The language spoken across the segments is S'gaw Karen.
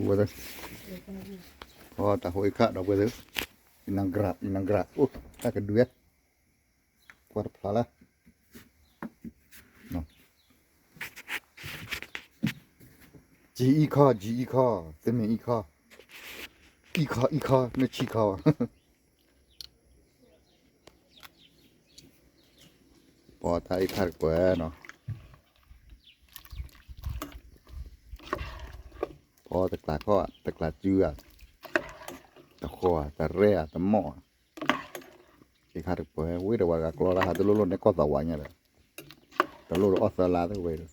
ဝဲ အတၢ်ဟိအံၤခါဒီးဝဲသ့ၣ် အံနၤကြၢး အံနၤကြၢး အိၣ် တၢ်ကဒုးဝဲ ကွၢ်တဖျါလၢ ကံအံခီ ကံအံခီ သမ့ၢ်အံခီ အံခီ အံခီ မ့ၢ်ဆံခီ ပှၤတၢ်အံခါတကွဲးနီၤ ပှၤတကျးခီၣ် တကျးစုဧါ တဃီၤဧါ တရဲၣ်ဧါ တမီၣ်ဧါ အံခါတကွဲး ဝံၤဒီးဝဲဂၤကျီတၢ်ဟးတလိၣ်လိၣ်န့ၣ်ကီၢ်သးဝးညါဒီး တလိၣ်ဒီးအီၣ်သၢလါသ့ဝဲဒီး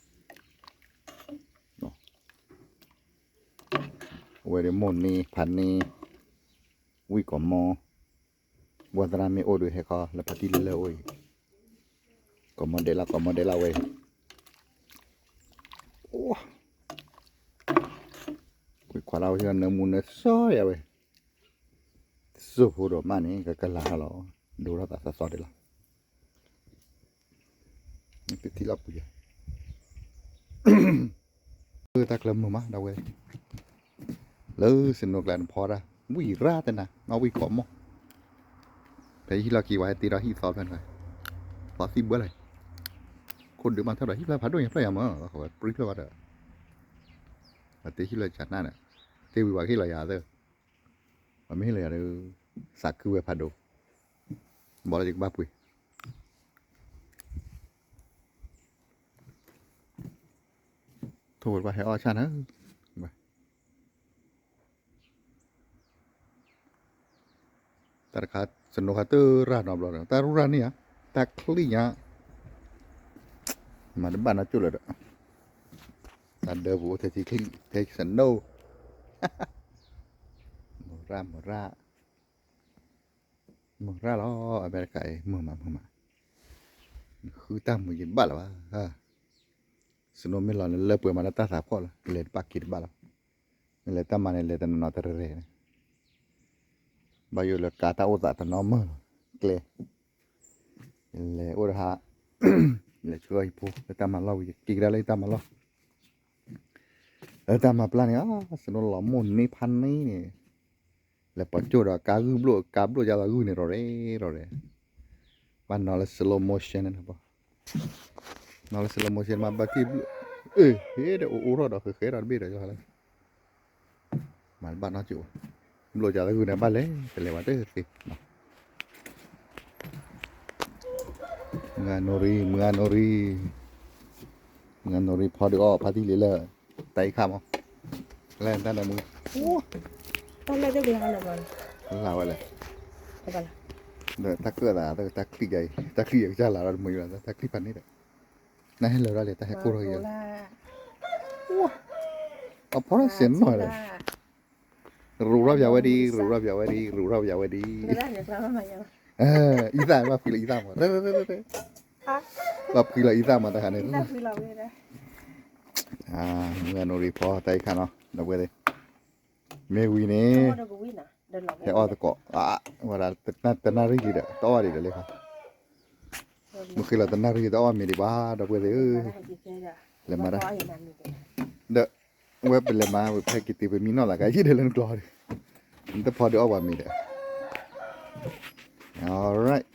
အဝဲဒီးမိၢ်န့ၢ်ဖးန့ၢ် ဝံၣ်ကီၢ်မီ ဘှီသရၣ်မ့ၢ်အိၣ်ဒီးဟဲခီလၢဖါတံၢ်လၢလၢအိၣ်အံၤ ကီၢ်မီဒဲးလၢ ကီၢ်မီဒဲးလၢဝဲအံၤ ကွၢ်လၢဝဲနၢမူနၢစီယၤဝဲ စိၢ်ဖိဒီးမးန့ၣ် ကကလၤထီၣ်လီၤ ဒိထီၣ်သးသီသီဒဲးလီၤ တထံၣ်လီၤပူၤယၤ တၢ်ကျၢၤမုာ်မး ဒီးဝဲ လၢစနိကျါနဖီတၢ် ဝံၣ်ရၣ်တနၤ နီၣ်ဝံၣ်ကီးမီၢ် ဖဲယဟံၣ်လီၢ်ခံ ဝဲဟဲတ့ထီၣ်ဟံၣ်သီဖျၢၣ်န့ၣ် သီသံၣ်ဘၢလၢ ခိၣ်ဒုးမးထီၣ်ဒီးဟံၣ်ဖျၢၣ်ဖးဒိၣ်ညါဖျၢၣ်ယၤမး ဝဲပရံဖျၢၣ်ဝဲဒီး ဝဲတ့ဟံၣ်လၢကနၣ်ဒီး တ့ဝံၤဝဲကဟ့ၣ်လီၤယၤသၢ ပှၤမ့ၢ်ဟ့ၣ်လီၤယၤဒီး သးခုဝဲဖးဒိၣ် ဘၣ်လၢယကဘၣ်ပှ့ၤ ထိၣ်ဝဲတဘၣ်ဟဲအီၣ်ဆၣ်နၤ တၢ်တခါ စနိခါတရၣ်နီတဘျီဒီး တၢ်ရူၢ်ရၣ်န့ၣ်ဧါ တၢ်ချံၣ်ညါ မၤတဘၣ်နီကၠိၣ်လၢၤဒီး တၢ်ဒၢပူၤအိၣ်ထဲထံချံၣ် ထဲစနိ မုၢ်ရၣ် မုၢ်ရၣ် မုၢ်ရၣ်လီၤ အမဲရကၤအံၤ မုၢ်မး မုၢ်မး ဃုတၢ်မုာ်ယဘၣ်လၢၤဘၣ် စနိမ့ၢ်လီၤန့ၣ် လၢပှဲၤမးလၢတၢ်သးဖှီၣ်လီၤ လဲၤတဘၣ်က့ၤတဘၣ်လီၤ မ့ၢ်လဲၤတၢ်မၤန့ၣ် လဲၤတနီၤနီၤတရဲၣ်န့ၣ် ဘၣ်ယိၣ်လၢကါတၢ်အိၣ်သးတနီၤမုၢ်လီၤ ကျဲ လဲၤအိၣ်တဟး လဲၤဆှၢယဖိ လၢတၢ်မၤလီၢ်ဝံၤ က့ၤကဒါလၢယတၢ်မၤလီၢ် လၢတၢ်မၤပျၢ်န့ၣ် စနိလီၤမိၢ်န့ၢ်ဖးန့ၢ်န့ၣ် လဲၤပိာ်ကၠိၣ်ဒီးကါဂုၢ်ဘျိၣ် ကါဘျိၣ်ကါသးဂုၢ်န့ၣ် ရီၤရဲၣ်ရီၤရဲၣ် ဘၣ်နီၤလၢ slow motion န့ၣ် နီၤလၢ slow motion မး ဘၣ်က့ၢ်ဘျိၣ် အ့ ဟ့ၣ်ဒီးအိၣ်အိၣ်ထီၣ်ဒီးဃဲဃဲဒီးတဘ့ၣ်ဒီးယီၤလၢ မၤတဘၣ်နီကၠိၣ်ဘၣ် ဘျိၣ်ကါသးဂုၢ်န့ၣ် ဘၣ်လဲၤတလဲၤဘၣ်တသ့ မုၢ်ဂၤနိရံ မုၢ်ဂၤနိရံ မုၢ်ဂၤနိရံဖီဒုးအီၣ်ဖါတံၢ်လံလၢ တၢ်အံၤခါမး လဲၣ်တၢ်န့ၣ်မုၢ် လၢဝဲလဲၣ် ဒီးတၢ်ကၢၣ်သး တၢ်ချံၣ်အံၤ တၢ်ချံၣ်အံၤကစၢ်လၤဒီးတမုာ်ယၤ တၢ်ချံၣ်ဖးန့ၣ်ဒီး နဟဲလၢာ်ဒၣ်လဲာ် တၢ်ဟဲကိၢ်ထီၣ်က့ၤယၤ အဖီထီၣ်စဲးနီၢ်လဲၣ် ရူးရၣ်ပျးဝဲဒံး ရူးရၣ်ပျးဝဲဒံး ရူးရၣ်ပျးဝဲဒံး အံသၣ် ဘၣ်ဖှံလီၤအံသၣ်မး ဘၣ်ဖှံလီၤအံသၣ်မးတခါန့ၣ် မုၢ်ဂၤနိရံဖီတၢ်အံၤခါနီၤ ဒီပုၢ်ဝဲၢ်သ့ၣ် မ့ၢ်ဝံၤန့ၣ် ဟဲအီၣ်သကိး ဝဲဒၣ်တနၣ်ရံၣ်လံဒီး တအီၣ်ဒံးဒီးလံခါ မ့ၢ်ဃ့လီၤတနၣ်ရံၣ်တအီၣ်မ့ၤဒံးဘၣ် ဒီပုၢ်ဝဲၢ်သ့ၣ်ဧၢ လဲၤမၤတၢ် ဒီး ဝဲပလဲၤမၤဝဲဖဲက့ၤတုၤပမံနီၢ်သးကါယံာ်ဒီးလၢနကျီဒီး နတဖီဒုးအီၣ်ပှၤမ့ၤဒီး alright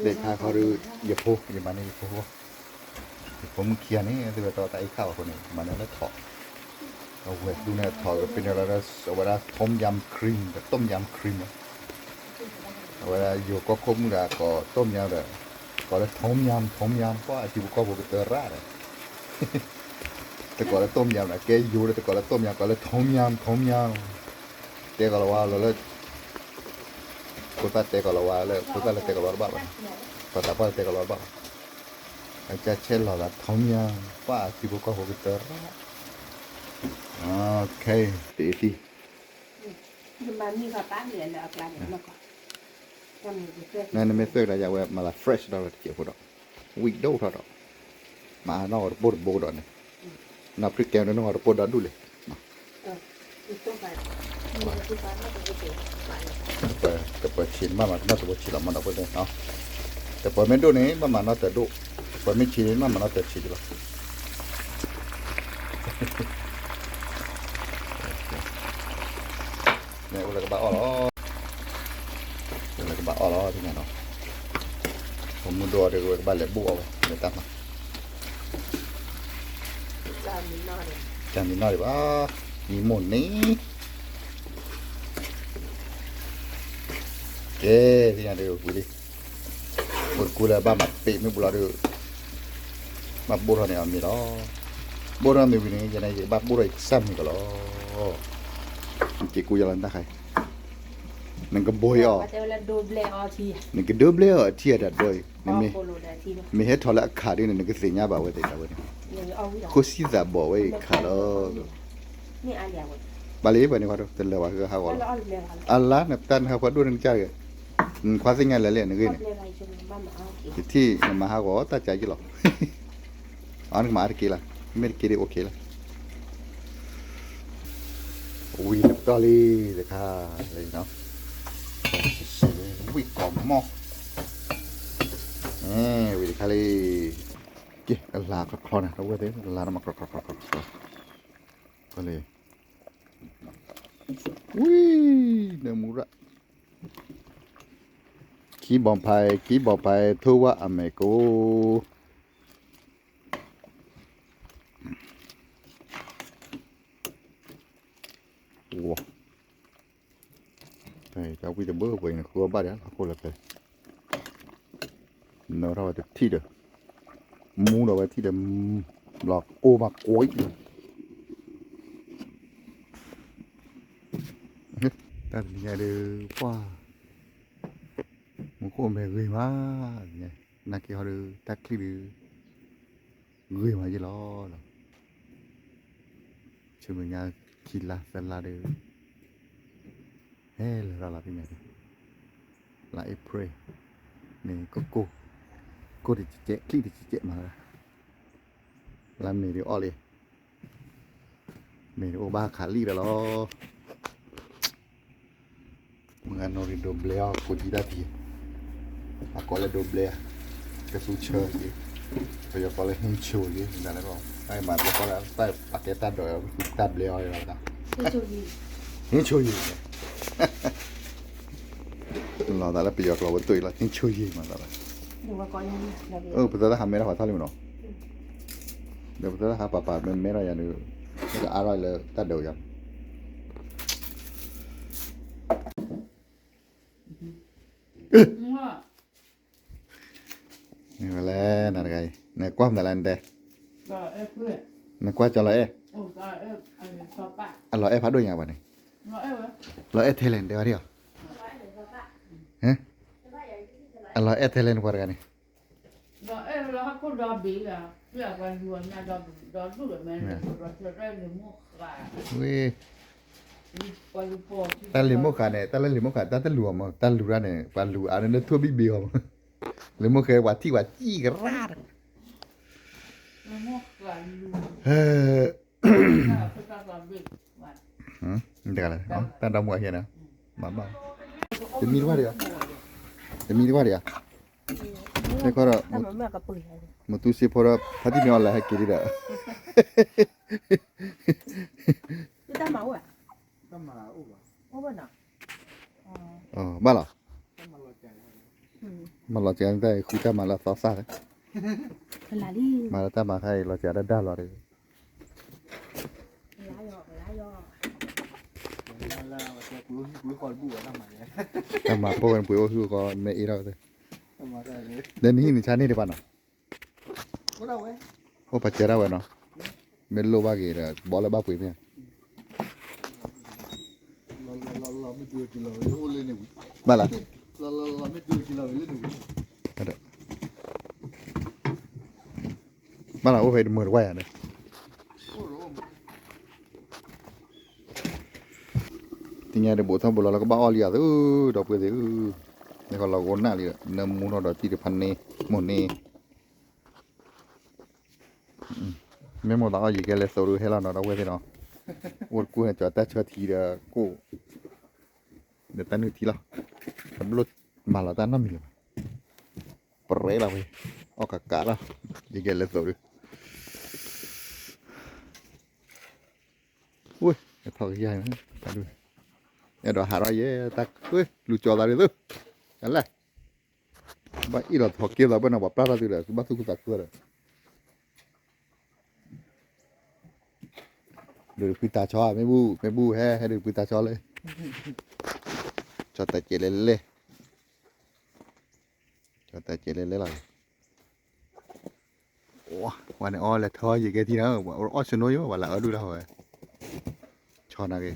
လၢခါခီဒီး ယဖိ ယမၤန့ၢ်ယဖိ ယဖိမုၣ်ခံဂၤန့ၣ် သုဝဲတီတၢ်အံၤခါဘၣ်အဃိန့ၣ် မၤန့ၢ်လၢထိး အဝဲသူန့ၣ်ထိးကပ့ၤန့ၣ်လီၤ အဝဲဒၣ် tom yum cream ဒီး tom yum cream လီၤ အဝဲဒၣ်ယိၤကီၢ်ခိၣ်မုၣ်ဒီးကိး tom yum ဒီး ကိးလၢ tom yum tom yum ပှၢ်အထံဖိကီၢ်ဖိကတၢၢ်ရၣ်ဒီး တကိးလၢ tom yum ဒီး ကဲယိၤဒီးတကိးလၢ tom yum ကိးလၢ tom yum tom yum တဲကီးလီၤဝဲလၢ ဖိသၣ်တဲကီးလီၤဝဲလၢ ဖိသၣ်လၢတဲကီးလီၤတဘၣ်ဘၣ်န့ၣ် ပှၤသးပှၢ်လၢတဲကီးလီၤတဘၣ်ဘၣ်န့ၣ် အကဆဲးလီၤသး tom yum ပှၢ်အထံဖိကီၢ်ဖိကတၢၢ်ရၣ် okay တအံၤသံ နမ့ၢ်သွဲၣ်ကဒါယၤဝဲ မၤသး fresh ဒီးတစဲးဖိဒီး ဝံၣ်ဒိၣ်ထီၣ်ဒီး မၤနီၢ်ဂီၤတပိၢ်တဘိဒီးန့ၣ် နီၢ်ဖရံးကဲဒိၣ်နီၢ်ဂီၤတပိၢ်ဒီဒူၣ်လဲၣ် အ ပှၤဆံးန့ၣ် ဘၣ်မၤကနီၣ်တဝီဆံးလီၤ မ့ၢ်ဒီပုၢ်ဝဲၢ်သ့ၣ်နီၤ, ဒီးပှၤမ့ၢ်ဒိၣ်န့ၣ် ဘၣ်မၤနီၣ်တဒိၣ်, ပှၤမ့ၢ်ဆံးန့ၣ် ဘၣ်မၤနီၣ်တဆံးကလီၤ. န့ၣ်အိၣ်လၢကဘၣ်အီၣ်လီၤ, အိၣ်လၢကဘၣ်အီၣ်လီၤ သ့ၣ်ညါနီၤ, ပမူဒိၣ်အီၤဒီးကဝဲကဘၣ်လဲၤဘိၣ်အီၣ်ဝဲ လၢတၢ်မၤ တၢ်မံၤနီၣ်ဒံးဘၣ်, မံၤမိၢ်န့ၣ် ကဲ သ့ၣ်ညါဒုးဝံၤလံ, အိၣ်တကူလၢဘၣ်မၤပ့ၤမ့ၢ်ဘူးလီၤဒုး, ဘၣ်ဘိၣ်ထီၣ်န့ၣ်အမ့ၢ်လီၤ, ဘိၣ်ထီၣ်မ့ၢ်ဝံၤန့ၣ် ယဲန့ၣ် ယကဘၣ်ဘိၣ်ထီၣ်ယကစၢ်မုၢ်ကလီၤ, နက့ၤကူယလီၤတၢ်ခါအံၤ, နကဘိၣ်အီၤ, နကဒိဘျဲအီၤထံအတၢ်ဒိအံၤ, မ့ၢ်ဟဲထီၣ်လၢအခးဒ်န့ၣ် နကသ့ၣ်ညါဘၣ်ဝဲသ့ၣ်တၢ်ဝဲန့ၣ်, ဃိစံသးဘီၣ်ဝဲအံၤခးလီၤ ဘၣ်လံ ပှၤန့ၣ်ဃီ တလၢာ်ဘၣ် ဟးဂီၤလီၤ, အလါနတၢ်နဟးဖှဲဒိၣ်နကစၢ်ဂ့ၤ, နခွါသ့ၣ်ညါလဲၤလဲၣ်နဂ့ၢ်န့ၣ်, ယထံၣ်နမၤဟးဂီၤတၢ်ကၢ်ယ့ၣ်လီၤ, အနကမၤအါတက့ၢ်လၢ, မ့ၢ်တက့ၢ်ဒ်အိၣ်ခ့လၢ, ဝံၤတပတီၢ်လံတခါ, လံနီၤ, ဝံၣ်ကီၢ်မီၢ်, ဝံၤတခါလံ, ကဲ အလါခီခီန့ၣ် အဝဲသ့ၣ် အလါနမၤခီခီခီခီခီ, လံ, ဝံၤ နမူရၣ် ခံဘီဖဲ ခံဘီဖဲ ထိဝဲအမဲာ်ကိး ဝီၤ, တၢ်ဝံၣ်တဘိပှဲၤန့ၣ် ဃုအီၣ်ဘၣ်ဒီး လီၤခိၣ်လၢဖဲ နၢထီၣ်ဝဲတထံၣ်ဒီး မူဒီးဝဲထံၣ်ဒီး ဘျီအိၣ်မးကွံာ် တၢ်တနံၤညါဒီး ပှၢ် မူခိၣ်မဲာ်ဂ့ၤမး, နာ်က့ဟီဒီး တၢ်ချံၣ်ဒီး ဂ့ၤမးယ့ၢ်လီၤ. ဆူမဲာ်ညါခံလါသၢလါဒီး ဟဲလၢာ်ရၣ်လီၤသ့ၣ်ညါဒီး လါ April န့ၣ် ကကိၢ် ကိၢ်တကဲးကဲး ချံၣ်တကဲးကဲးမး, လါမ့ၤဒီးအီၣ်လံ, မ့ၤဒီးအိၣ်ဘၣ်ခးလံဒီးလီၤ. မုၢ်ဂၤနီၣ်ရံၣ်ဒိးဘျဲအီၤ ကိးကံတၢ်ထံ, အကိးလၢဒိးဘျဲ, ကသူဆၢက့ၤ, ပယီၤကိးလၢ ဟင်းချိုရေး, မ့ၢ်တၢ်လၢကီး, တၢ်မၤဘျဲကီးလၢ တၢ်ပာ်ကဲတၢ်ဒိး တၢ်ဘျဲအီၤ, ဟင်းချိုရေး, လီၤသးလၢပယီၤကျိာ်ဝဲတ့ၢ်လီၤ ဟင်းချိုရေး မၤသးလၢ, ပသရၣ်ဟးမဲထီၣ်ပှၤထီၣ်လံမနီၤ, ဒီးပသရၣ်ဟးပာ်ပာ်မဲမဲထီၣ်ယၤန့ၣ်, လၢကအါထီၣ်လၢတၢ်ဒိးယၤ မ့ၢ်ဝဲလဲၣ် နတဂၤအံၤ နကွၢ်မနုၤလဲၣ်နတဲ, နကွၢ်ကၠီလီၤအဲၣ်, အလီၤအဲၣ်ဖးဒိၣ်ညါဘၣ်န့ၣ်, လီၤအဲၣ်ထဲလဲၣ်နတဲဝဲဒၣ်အီၤ, အလီၤအဲၣ်ထဲလဲၣ်နပှၤတဂၤန့ၣ် ဝဲ တၢ်လံၤမိၢ်ဃာ်န့ၣ် တၢ်လံၤမိၢ်ဃာ် တၢ်တလူၤအီၤမး တၢ်လူၤရၣ်န့ၣ် ပှၤလူၤအါန့ၣ် လၢထိၣ်ဘံၣ်ဘ့အီၤမး, လံၤမိၢ်ဃာ်ပှၤထံၣ်ပှၤစံၣ်ကရၣ်, တဂၤလဲၣ် တၢ်ဒီမါဝၤဟံၣ်န့ၣ်, တမံၤတကွၢ်ဒံးဧါ, တမံၤတကွၢ်ဒံးဧါ, န့ၣ်ခီဒီး မသူစ့ဖိဒီး ဖါတံၢ်မ့ၢ်အီၤလဲၤဟဲက့ၤဒံးဒီး ဘၣ်လီၤ, မၤလီၤစှၤတၢ်ဃုတၢ်မၤလၢအသီစၢ်, မၤလၢတၢ်မၤခါအံၤလီၤစှၤတၢ်ဒၣ်လီၤဒီး တၢ်မၤဖိဝဲန့ၣ် ပှ့ၤအိၣ်ဟုၣ်ဃီ မ့ၢ်အ့ၣ်ထီၣ်ဝဲသ့ၣ်, ဒီးနဟံၣ်နဆါန့ၢ်ဒံးဘၣ်နီၤ, အိၣ်ပာ်စၢၤဒၣ်ဝဲနီၤ, မ့ၢ်လိၣ်ဘၣ်က့ၤဒီး ဘီလၢဘၣ်ပှ့ၤမ့ၢ်ဧါ, ဘၣ်လၢ ဘၣ်လၢအိၣ်ဖဲတမုာ်တဝါယၤဒီး သ့ၣ်ညါဒီး ဘူးထီၣ်ဘူးလီၤလၢကဘၣ်အီၣ်လံဧါသု, ဒီပုၢ်ဝဲၢ်သ့ၣ်ဧၢ, မ့ၢ်ကလီၤကအိၣ်နၢ်လံဒီး နၢမူထီၣ်ဒီးတံၢ်တဖၣ်န့ၣ် မိၢ်န့ၣ်, မ့ၢ်မိၢ်သးအီၣ်ယံာ်ကဲလဲၤသိးဒုးဟဲလီၤနီၤ ဒီပုၢ်ဝဲၢ်သ့ၣ်နီၤ, အိၣ်တကူၣ်ဟဲကၠီၤတၢ်ဆၢထံဒီးကိၣ် ဒီးတၢ်နုၢ်ထံလီၤ. တဘျီမၤလီၤတၢ်နီတမံၤလၢၤဘၣ်. ပရဲလီၤဝဲ, အီၣ်ကးကးလီၤ, ယကလဲၤသိးဒုး. ဝဲ, ထီၣ်ကယၤ, အဲၣ်ဒိးဟးထီၣ်ယဲ, တၢ်လူၤကၠီသးဒ်သိး, ကလဲၣ်, ဘၣ်အ့ၣ်လိာ်သီက့သးဘၣ်နီၤ, ပှၤပျၢ်တၢ်သုဒီး သုဘၣ်သူၣ်ခုသးခုဒီး ဒုးဖုတၢ်ဆီ, မ့ၢ်ဘူၣ်, မ့ၢ်ဘူၣ်ဟဲ, ဟဲဒုးဖုတၢ်ဆီလၢ, ဆီတၢ်စဲးလဲၣ်လဲၣ်, ဆီတၢ်စဲးလဲၣ်လဲၣ်လီၤ. ဝဲန့ၣ်အီၣ်လဲၤထီယံာ်ကဲထံနီၤ, အီၣ်ဆနိယိ ပှၤလၢအၢဒုၣ်တၢ်ဝဲ, ဆီနာ်က့ၤ လၢ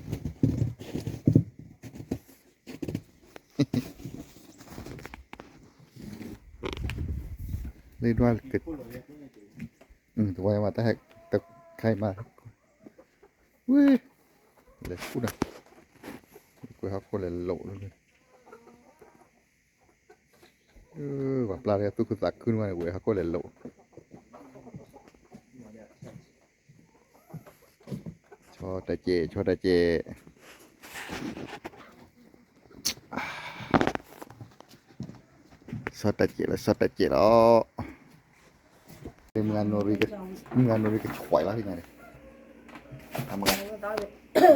ဒွၣ်, တဝဲမးတၢ်ဟဲ, တခါအံၤမး, ဝဲ, လဲၤဆူၣ်ဒီး, ကွဲးဟီၣ်ခိၣ်လဲၤလိာ်လၢ, ပှၤပျၢ်လၢသူၣ်ခုသးခုန့ၣ်ဝဲန့ၣ် ကွဲးဟီၣ်ခိၣ်လဲၤလိာ် ဆီတၢ်စဲး, ဆီတၢ်စဲး, ဆီတၢ်စဲးလီၤ, ဆီတၢ်စဲးလီၤ. မုၢ်ဂၤနိရံကဆွဲးလီၤ, မုၢ်ဂၤနိရံက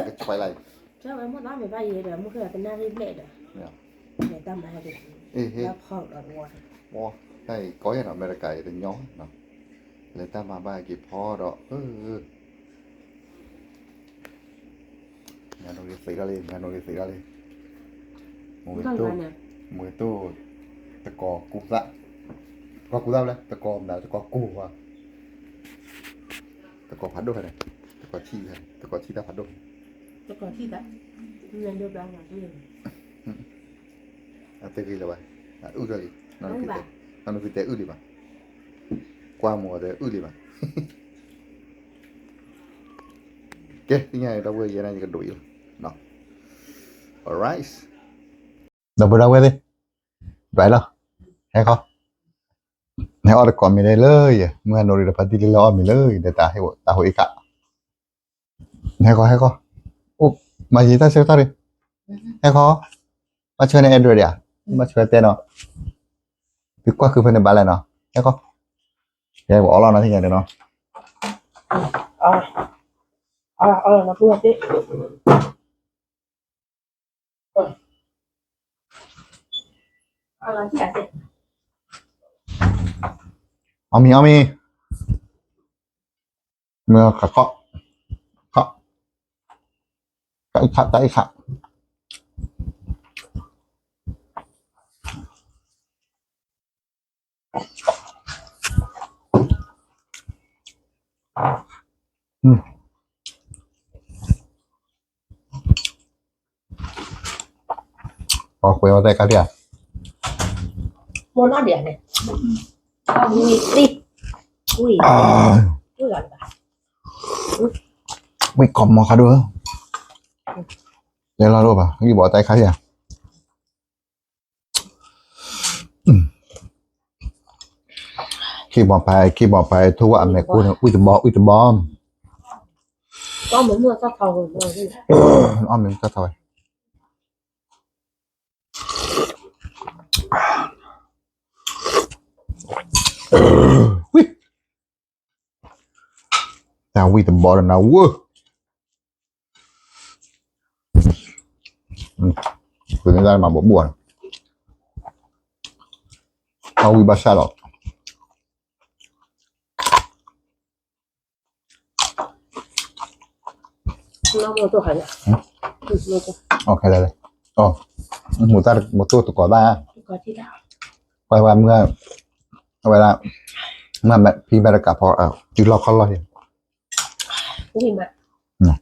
ဆွဲးလီၤ, ကဆွဲးလီၤ, တၢ်အံၤကီယဲၢ်ဒီး အမဲရကၤအံၤတညီ, လဲၤတၢ်မၤဘၣ်က့ၤဖီဒီး မုၢ်ဂၤနိရံသံးဒၣ်လံ, မုၢ်ဂၤနိရံသံးဒၣ်လံ, မ့ၢ်တိၢ်, မ့ၢ်တိၢ်, တကိးကူသၣ်, တကိးကူသၣ်ဖဲလဲၣ်, တကိးမနုၤ, တကိးကူဝဲ, တကိးဖးဒိၣ်ဖဲန့ၣ်, တကိးဆံၣ်, တကိးဆံၣ်တၢ်ဖးဒိၣ်, တကိးဆံၣ်တၢ်, အတဂ့ၤလၢၤဘၣ်, အအုၣ်ထီၣ်လံ, နီၢ်နုၢ်ဖံတဲအုၣ်လံဘၣ်, ကွၢ်မိၢ်တဲအုၣ်လံဘၣ်. ကဲ, သ့ၣ်ညါဒီပုၢ်ဝဲၢ်ယဲန့ၣ် ယကဒိးအံၤလီၤ. Alright, ဒီပုၢ်ဝဲၢ်သ့ၣ်, ဒွဲလီၤ, ဟဲခီ, ဟဲအီၣ်တကိးမံၤဒ်လၢယဲ, မုၢ်ဂၤနိရံဒီးဖါတံၢ်လံလၢအီၣ်မံၤလၢယဲဒီး တၢ်ဟဲအိၣ်အံၤခါ, ဟဲခီ, ဟဲခီ, အိၣ်, မၤယံၤတၢ်ဆၢကတီၢ်ရံၣ်, ဟဲခီ, ဘၣ်ဆၢန့ၣ် address ဒံးဧါ, ဘၣ်ဆၢတဲနီၤ, သုကွၢ်ဃုဖဲန့ၣ်ဘၣ်လဲၣ်နီၤ, ဟဲခီ, ယဲပအီၣ်လီၤနီၤ သ့ၣ်ညါန့ၣ်နီၤ, အီၣ်မံၤ အီၣ်မံၤ, မ့ၢ်ခးခီ, ခီ, တၢ်အံၤခး, တၢ်အံၤခး. အီၣ်ကွဲးဝဲတၢ်ခါဒံးဧါ, မိၢ်နီၢ်ဒံးဧါန့ၣ်, ဝံၣ်ကီၢ်မီခါဒိၣ်, လဲၤလီၤဒိၣ်ဘၣ် ဂံၢ်ဘီတၢ်ခါဒံးဧါ. ခံဘီပၢ် ခံဘီပၢ် ထိၣ်ဝဲအမဲာ်ကူန့ၣ် ဝံၣ်တဘီ ဝံၣ်တဘီ, အီၣ်မ့ၢ်တၢ်ထီဝဲ, ဝံၣ်, တၢ်ဝံၣ်တဘီဒီးနၤဝဲ, ပန့ၢ်တၢ်မၤဘိးဘိၣ်န့ၣ်, အဝံၣ်ဘၣ်ဆၣ်လီၤ. အခဲလၢာ်လၢ, မိၢ်တၢ်မိၢ်တိၢ်တကိးဘၣ်, ပှၤဝဲမုၢ်, အဝဲဒၣ်, မ့ၢ်ဖံမဲရကၤဖီ, တုၤလီၢ်ခီၣ်လီၢ်န့ၣ်, လၢ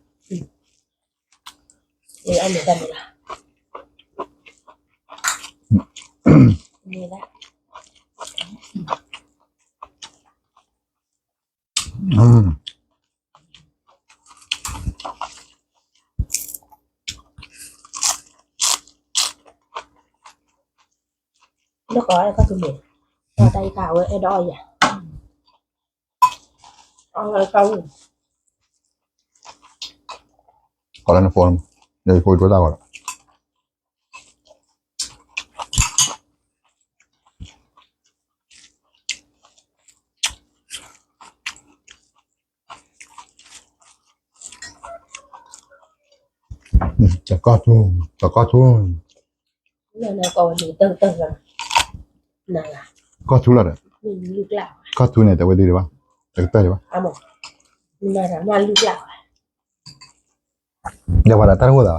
ကီးအဲၣ်ကီၢ်သူလ့ၤ, တၢ်အံၤခါအဝဲအဲၣ်ဒိးအီၣ်ယၤ, အီၣ်လၢကီၢ်ဝံၣ်, ကီးလၢနဖိ, ယဖိဒိၣ်တၢ်ဂီၤလီၤ. တကီၢ်ထူ, တကီၢ်ထူ, ကီၢ်ထူလီၤဒီး, ကီၢ်ထူန့ၣ် တဝဲဒၣ်ဘၣ်, တကတၢၢ်ဒၣ်ဘၣ်, ဒီးပှၤဒီးတၢ်တအိၣ်သး,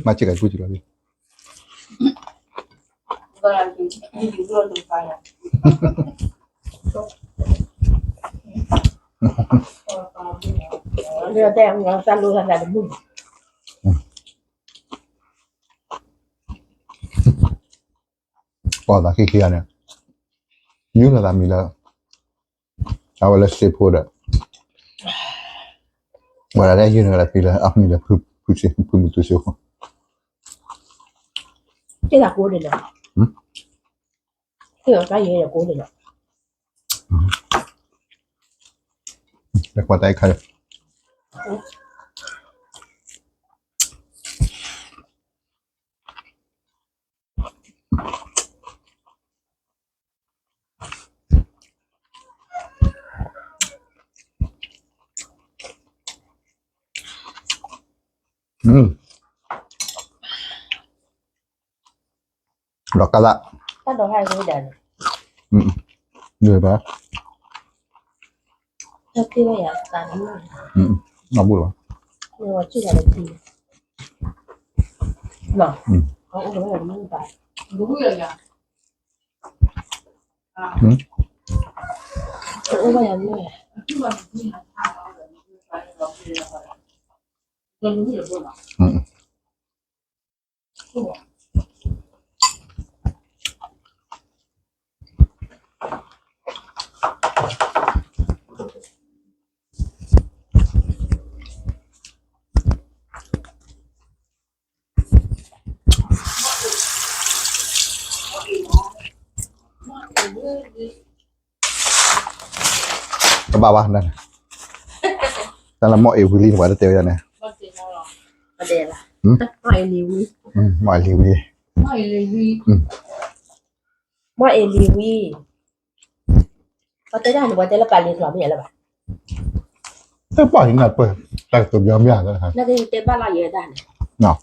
မၤစ့ၢ်ကီးကူစံးလီၤ, ပှၤသးခံခံဂၤန့ၣ်, ယူၢ်လီၤသးမံၤလၢ, အဝဲလၢစ့ဖိဒီး, ဝဲဒၣ်ယူၢ်န့ၣ်ဝဲဒၣ်ဖံလၢအမံၤလၢ, ဖုမုၢ်တူစ့ဖိ, တၢ်ယဲၢ်ကိးန့ၣ်လီၤ, တၢ်ယဲၢ်ကိးန့ၣ်လီၤ, တၢ်ယဲၢ်ကိးန့ၣ်လီၤ. ဒီးကလၢ်, တၢ်ဒိးဟဲဝဲဒၣ်န့ၣ်, ဒ်ဘၣ်, တၢ်သ့ဝဲယၤသးန့ၣ်, အဘူၣ်လီၤ, အအိၣ်ဝဲယၤန့ၣ်, တဘၣ်ဘၣ်, တၢ်လၢမီၢ်အ့ၣ်ဝံၤလံန့ၣ် ပှၤတတဲဝဲဒၣ်န့ၣ်, မီၢ်အ့ၣ်လံဝံၤ, မီၢ်အ့ၣ်လံဝံၤ, ပှၤတဲဒၣ်န့ၣ် ပှၤတဲလၢပာ်လံကျီၢ်မ့ၢ်လၢၤဘၣ်, တဘၣ်လံနၢ်ပၢၢ်, တၢ်ကတိၤဘျီမ့ၢ်ဧါ, နတဲဘၣ်လီၤယဲဒၣ်န့ၣ်,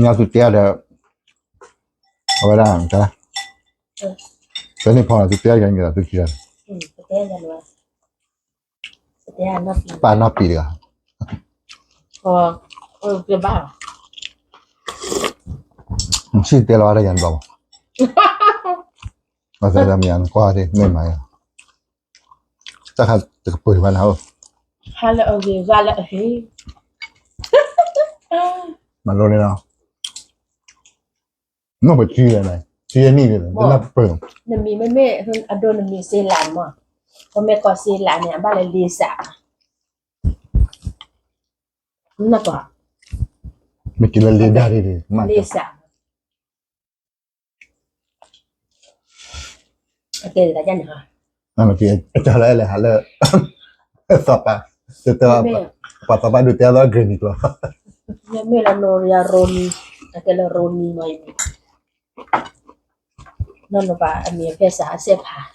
ညါသုတဲဒီး, အဝဲဒၣ်, တန့ၢ်ဖီသုတဲယၤန့ၣ်သုခံဂၤ, ပာ်နီၢ်ပံၤတဂၤ, စံၣ်တဲလီၤဝဲဒၣ်ယၤန့ၣ်ဘျီ, အသးမ့ၢ်ယၤနကွၢ်သ့ၣ်မ့ၢ်မၤယၤ, တၢ်ခါတကပၢၤဘၣ်နၤဧၢ, ဟါလၢအဂ့ၤ ဂၤလၢအဂ့ၤ, မၤလိန့ၣ်လီၤ, နီၢ်ပထံလဲၣ်, ထံအနံၣ်န့ၣ်, နမံၤမ့မ့ၢ်အဒိနမံၤစ့လးန့ၣ်မး, ပမ့ၢ်ကိးစ့လးန့ၣ် အဘၣ်လၢလ့စး, နကွၢ်, မ့ၢ်က့ၤလၢလ့ဒၣ်, လ့စး အကဲဒၣ်န့ၣ်, အကလၢလဲၤဟးလၢ, သီပၤ, ပှၤသီပၤဒုးတဲအသီအဂ့ၤနံၤကျီၤ, မ့မ့ၢ်လၢနိရံယၤရိနံၤ, အကဲလၢရိနံၤမးအံၤ, နီၢ်နီၢ်ပၤအမံၤအဖဲစးအစဲးဖး,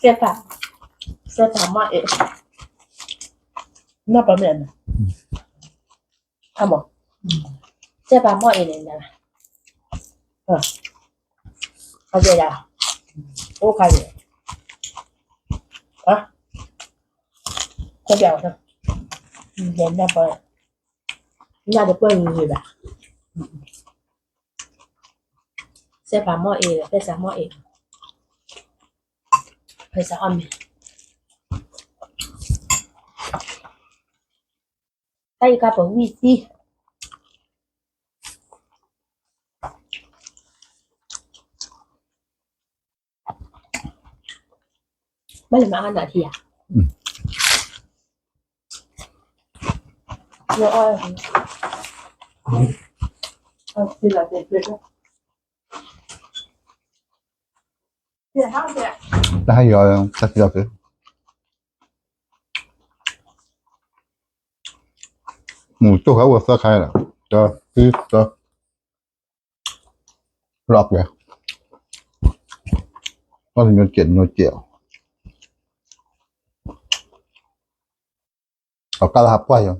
စဲးဖး, စဲးဖးမီၢ်အ့ၣ်, နီၢ်ပၤမ့ၢ်, အမ့ၢ်, စဲးဖးမီၢ်အ့ၣ်န့ၣ်, အကဲဒၣ်, အိၣ်ခါန့ၣ်, ဟါ, ကဲဒၣ်, နပၢၢ်, နတပၢၢ်ဂ့ၤဂ့ၤဘၣ်, စဲးဖးမီၢ်အ့ၣ်, ဖဲစးမီၢ်အ့ၣ်, ဖဲစးအီၣ်မ့ၤ, တၢ်အံၤကါပဝံၣ်သံ, ဘၣ်လၢမၤအါနၤထံဧါ, တၢ်ဟးယီၤ, တၢ်စံးလီၤက့ၤ, မူကၠိၣ်ဃာ်အိၣ်သၢခါလီၤ, တၢ်သံသၢ, လီၤပှဲၤ, ဘၣ်တညိကဲးတညိကဲး, အကါလၢဟးပှၢ်ယီၤ,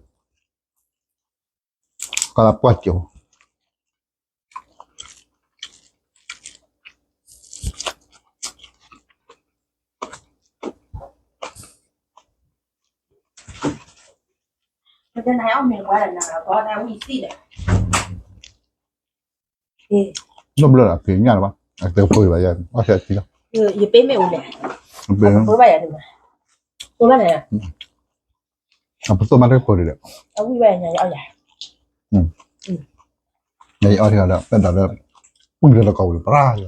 ကါလၢပှၢ်ကၠိၤ. နီၢ်ဘျၢၣ်လီၤ က့ၤညၣ်လၢၤဘၣ်, အတပၢၢ်ဘၣ်ယၤ, အီၣ်ဆဲးထံလီၤ. ယပ့ၤမ့ၢ်အိၣ်လဲၣ်, ပဘၣ်ယၤ, ပဘၣ်လဲၣ်, အပသိၣ်မးတပၢၢ်ဒံးဒီး, အဝံၣ်ဘၣ်ယၤ ယအီၣ်ယၤ, ယအီၣ်ထံလီၤဒီး ပဒီးဒီး, ပူၤလၢတကီၢ်ပူၤလၢပရၣ်ယၤ.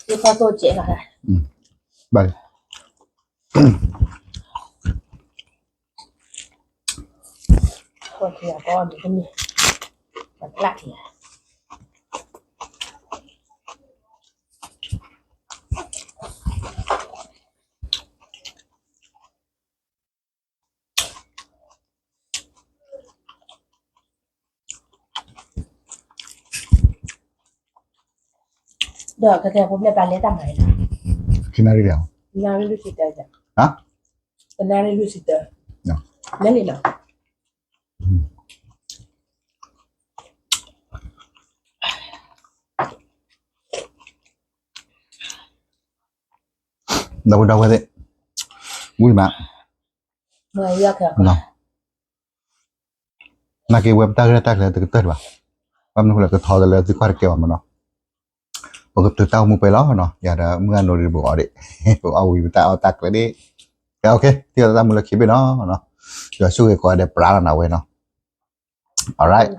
ယဖီသိၣ်စဲးလီၤ, ဘၣ်, ကီၢ်ထံအကီၢ်အမံၤတမံၤ, ပကျၣ်ထံ ဒီးကတဲဖိမ့ၢ်ပာ်လဲၤတၢ်မၤန့ၣ်, ခံနၣ်ရံၣ်လဲၣ်, နၣ်ရံၣ်လွံၢ်ဆံတၢ, ဟါ, တနၣ်ရံၣ်လွံၢ်ဆံတၢ, လဲၤလံနီၤ. ဒီပုၢ်ဒီဝဲၢ်သ့ၣ်, ဝံၣ်မး, နာ်က့ဝဲပတၢ်ဂ့ၢ်တၢ်ကျဲၤတကတၢၢ်ဒံးဘၣ်, ဘၣ်မနုၤဃိလဲၣ် ကထီတလၢသုကွၢ်တကဲဘၣ်မးနီၤ, ပကတုၤတၢ်အိၣ်မူပဲလီၤနီၤ, ယၤဒီးမုၢ်ဂၤနိဒံးပဂီၤဒံး, ပအီၣ်ဝံၤပတၢ်အီၣ်တၢ်ကျဲၤဒံး, ကဲ OK, ထံၣ်အီၤတၢ်မူလၢခံဘ့ၣ်နီၤ, ယွၤဆိၣ်ဂ့ၤကိးဂၤဒဲး ပြးလီၤနၤဝဲနီၤ, alright.